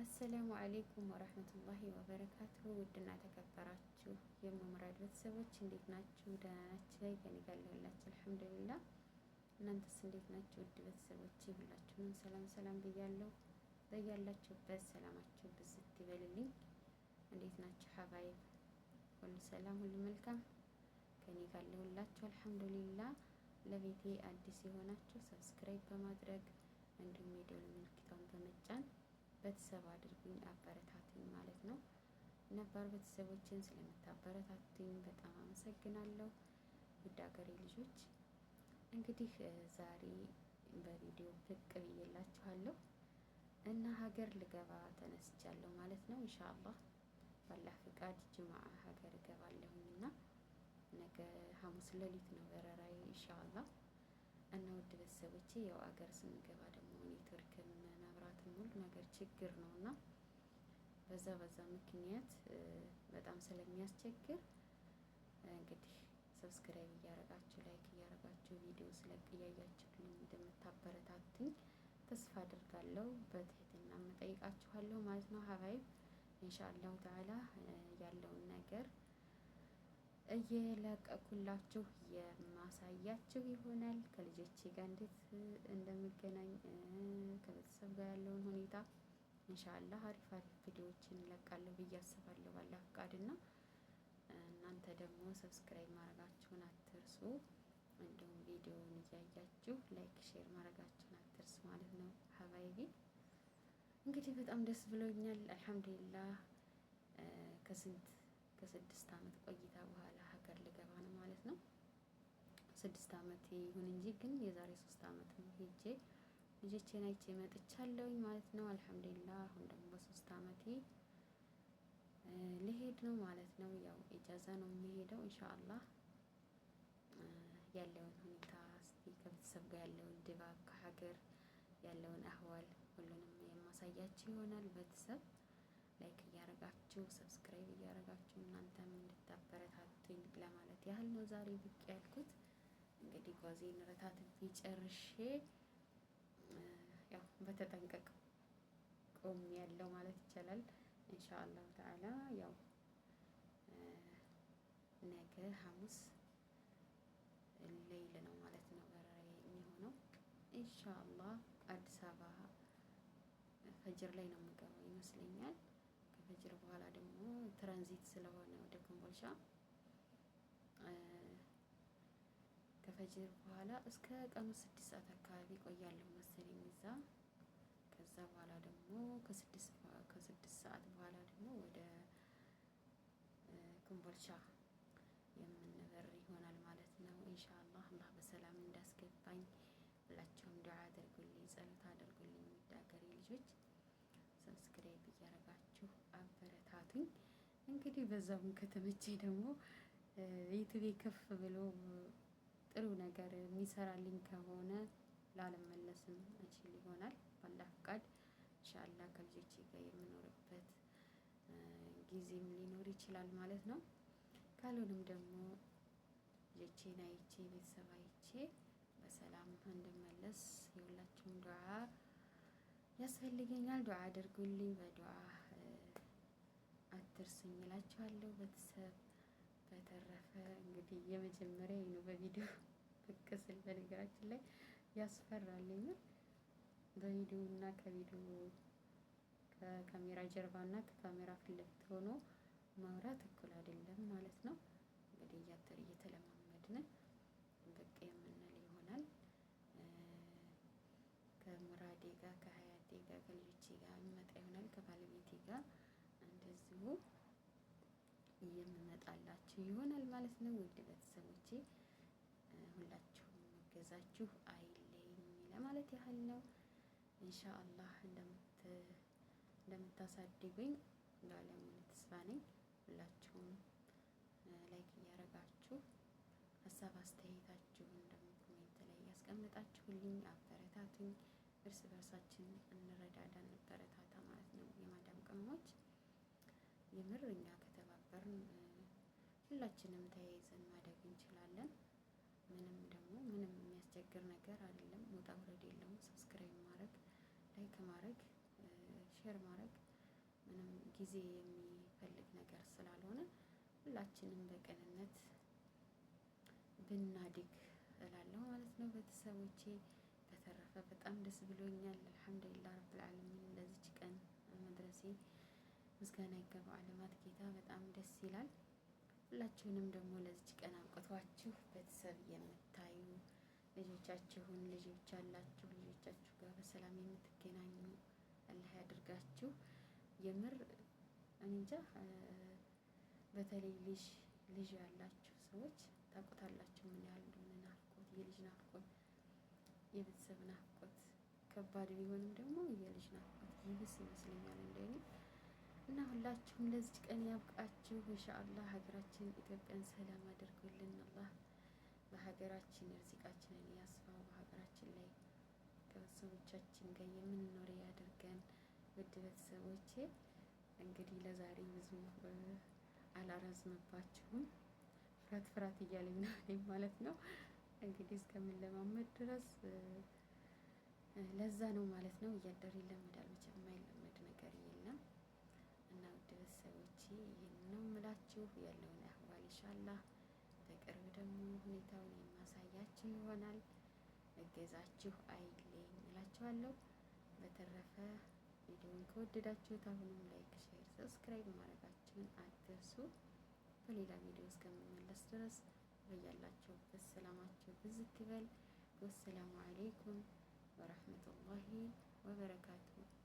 السلام عليكم ورحمة الله وبركاته። ውድና ተከበራችሁ የመምራድ ቤተሰቦች እንዴት ናችሁ? ደህና ናችሁ? ከእኔ ጋር አለሁላችሁ الحمد لله። እናንተስ እንዴት ናችሁ? ውድ ቤተሰቦቼ ሁላችሁንም ሰላም ሰላም ብያለሁ። በያላችሁበት ሰላማችሁ ብዝት ይበልልኝ። እንዴት ናችሁ حبايب? ሁሉ ሰላም፣ ሁሉ መልካም ከእኔ ጋር አለሁላችሁ الحمد لله። ለቤቴ አዲስ የሆናችሁ subscribe በማድረግ እንዲሁም የደወል ምልክቷን በመጫን ቤተሰብ አድርጉኝ፣ አበረታቱኝ ማለት ነው። ነባር ቤተሰቦችን ስለምታበረታቱኝ በጣም አመሰግናለሁ። ውድ ሀገሬ ልጆች እንግዲህ ዛሬ በቪዲዮ ብቅ ብዬላችኋለሁ እና ሀገር ልገባ ተነስቻለሁ ማለት ነው። إن شاء الله ባላህ ፍቃድ ጅማዓ ሀገር እገባለሁኝ እና ነገ ሐሙስ ሌሊት ነው በረራዬ إن شاء الله። እና ውድ ቤተሰቦቼ ያው አገር ስንገባ ደግሞ ኔትወርክም መብራትም ሁሉ ነገር ችግር ነው እና በዛ በዛ ምክንያት በጣም ስለሚያስቸግር እንግዲህ subscribe እያረጋችሁ like እያረጋችሁ ቪዲዮ ስለቅ እያያችሁልኝ እንደምታበረታቱኝ ተስፋ አድርጋለሁ። በትህትና መጠይቃችኋለሁ ማለት ነው። حبايب إن شاء الله تعالى ያለውን ነገር እየለቀኩላችሁ የማሳያችሁ ይሆናል። ከልጆቼ ጋር እንዴት እንደምገናኝ ከቤተሰብ ጋር ያለውን ሁኔታ إن شاء الله አሪፍ አሪፍ ቪዲዮዎችን እለቃለሁ ብዬ አስባለሁ ባላህ ፍቃድና እናንተ ደግሞ subscribe ማድረጋችሁን አትርሱ። እንዲሁም ቪዲዮውን እያያችሁ like፣ share ማድረጋችሁን አትርሱ ማለት ነው። حبايبي እንግዲህ በጣም ደስ ብሎኛል። الحمد لله ከስንት ከ6 አመት ቆይታ በኋላ ሀገር ልገባ ነው ማለት ነው። 6 አመት ይሁን እንጂ ግን የዛሬ 3 አመት ሄጄ ልጆቼን አይቼ መጥቻለሁኝ ማለት ነው። الحمد لله አሁን ደግሞ በ3 አመቴ ልሄድ ነው ማለት ነው። ያው إجازة ነው የሚሄደው إن شاء الله። ያለውን ሁኔታ እስቲ ከቤተሰብ ጋር ያለውን ድባብ ከሀገር ያለውን أحوال ሁሉንም የማሳያችሁ ይሆናል። ቤተሰብ like እያረጋችሁ subscribe እያረጋችሁ እናንተም እንድታበረታቱኝ ለማለት ያህል ነው ዛሬ ብቅ ያልኩት። እንግዲህ ጓዜን ረታትቤ ጨርሼ ያው በተጠንቀቅ ቆም ያለው ማለት ይቻላል። إن شاء الله تعالى ያው ነገ ሐሙስ ሌይል ነው ማለት ነው በረራ የሚሆነው። إن شاء الله አዲስ አበባ ፈጅር ላይ ነው የምገባው ይመስለኛል። ከፈጅር በኋላ ደግሞ ትራንዚት ስለሆነ ወደ ኮምቦልቻ ከፈጅር በኋላ እስከ ቀኑ 6 ሰዓት አካባቢ ቆያለሁ መሰለኝ እዛ። ከዛ በኋላ ደግሞ ከ6 ሰዓት በኋላ ደግሞ ወደ ኮምቦልቻ የምንበር ይሆናል ማለት ነው። إن شاء الله አላህ በሰላም እንዳስገባኝ ሁላችሁም ዱዓ አድርጉልኝ፣ ጸሎት አድርጉልኝ። ውድ ሀገሬ ልጆች subscribe እያረጋችሁ አበረታቱኝ። እንግዲህ በዛውም ከተመቼ ደግሞ ዩቲዩቤ ከፍ ብሎ ጥሩ ነገር የሚሰራልኝ ከሆነ ላለመለስም እችል ይሆናል ባላህ ፍቃድ إن شاء الله ከልጆቼ ጋር የምኖርበት ጊዜም ሊኖር ይችላል ማለት ነው። ካልሆነም ደግሞ ልጆቼን አይቼ ቤተሰብ አይቼ በሰላም እንድመለስ የሁላችሁም ዱዓ ያስፈልገኛል። ዱዓ አድርጉልኝ፣ በዱዓ አትርሱኝ እላችኋለሁ ቤተሰብ። በተረፈ እንግዲህ የመጀመሪያ ነው በቪዲዮ ብቅ ስል፣ በነገራችን ላይ ያስፈራል የምር በቪዲዮ እና ከቪዲዮ ከካሜራ ጀርባ እና ከካሜራ ፊት ለፊት ሆኖ ማውራት እኩል አይደለም ማለት ነው። እንግዲህ እያተር እየተለማመድን ብቅ የምንል ይሆናል። ከሙራዴ ጋር ከሀያቴ ጋር ከልጆቼ ጋር የሚመጣ ይሆናል። ከባለቤቴ ጋር እንደዚሁ የምመጣላችሁ ይሆናል ማለት ነው። ውድ ቤተሰቦቼ ሁላችሁም እገዛችሁ አይለይኝ ለማለት ያህል ነው። إن شاء الله እንደምታሳድጉኝ ባለሙሉ ተስፋ ነኝ። ሁላችሁም like እያረጋችሁ ሀሳብ አስተያየታችሁን ደግሞ comment ላይ ያስቀምጣችሁልኝ አበረታቱኝ። እርስ በርሳችን እንረዳዳ፣ እንበረታታ ማለት ነው። የማዳም ቅመሞች የምር እኛ ከተባበርን ሁላችንም ተያይዘን ማደግ እንችላለን። ምንም ደግሞ ምንም የሚያስቸግር ነገር አይደለም። ውጣ ውረድ የለውም። subscribe ማድረግ፣ like ማድረግ፣ share ማድረግ። ምንም ጊዜ የሚፈልግ ነገር ስላልሆነ ሁላችንም በቅንነት ብናድግ እላለሁ ማለት ነው ቤተሰቦቼ። በተረፈ በጣም ደስ ብሎኛል። الحمد لله رب العالمين ለዚች ቀን መድረሴ ምስጋና ይገባው ዓለማት ጌታ። በጣም ደስ ይላል። ሁላችሁንም ደግሞ ለዚች ቀን አብቅቷችሁ ቤተሰብ የምታዩ ልጆቻችሁን ልጆች ያላችሁ ልጆቻችሁ ጋር በሰላም የምትገናኙ አላህ ያድርጋችሁ። የምር እንጃ በተለይ ልጅ ልጅ ያላችሁ ሰዎች ታውቁታላችሁ ምን ያህል እንደሆነ ናፍቆት፣ የልጅ ናፍቆት፣ የቤተሰብ ናፍቆት ከባድ ቢሆንም ደግሞ የልጅ ናፍቆት ይብስ ይመስለኛል እንደኔ እና ሁላችሁም ለዚች ቀን ያብቃችሁ። ኢንሻአላህ ሀገራችን ኢትዮጵያን ሰላም አድርጎልን አላህ በሀገራችን ርዚቃችንን ያስፋው። በሀገራችን ላይ ከቤተሰቦቻችን ጋር የምንኖር ያድርገን። ውድ ቤተሰቦቼ እንግዲህ ለዛሬ ብዙ አላረዝምባችሁም። ፍራት ፍራት እያለኝ ነው እኔም ማለት ነው። እንግዲህ እስከምንለማመድ ድረስ ለዛ ነው ማለት ነው። እያደር ይለመዳል መቼም የማይለመድ ነገር የለም። እና ውድ ቤተሰቦቼ ይህን ነው የምላችሁ ያለውን አህዋል ኢንሻአላህ በቅርብ ደግሞ ሁኔታውን የማሳያችሁ ይሆናል። እገዛችሁ አይለኝ እላችኋለሁ። በተረፈ ቪዲዮውን ከወደዳችሁት አሁንም like፣ share፣ subscribe ማድረጋችሁን አትርሱ። በሌላ ቪዲዮ እስከምመለስ ድረስ በያላችሁበት ሰላማችሁ ብዝት ይበል። والسلام عليكم ورحمة الله وبركاته።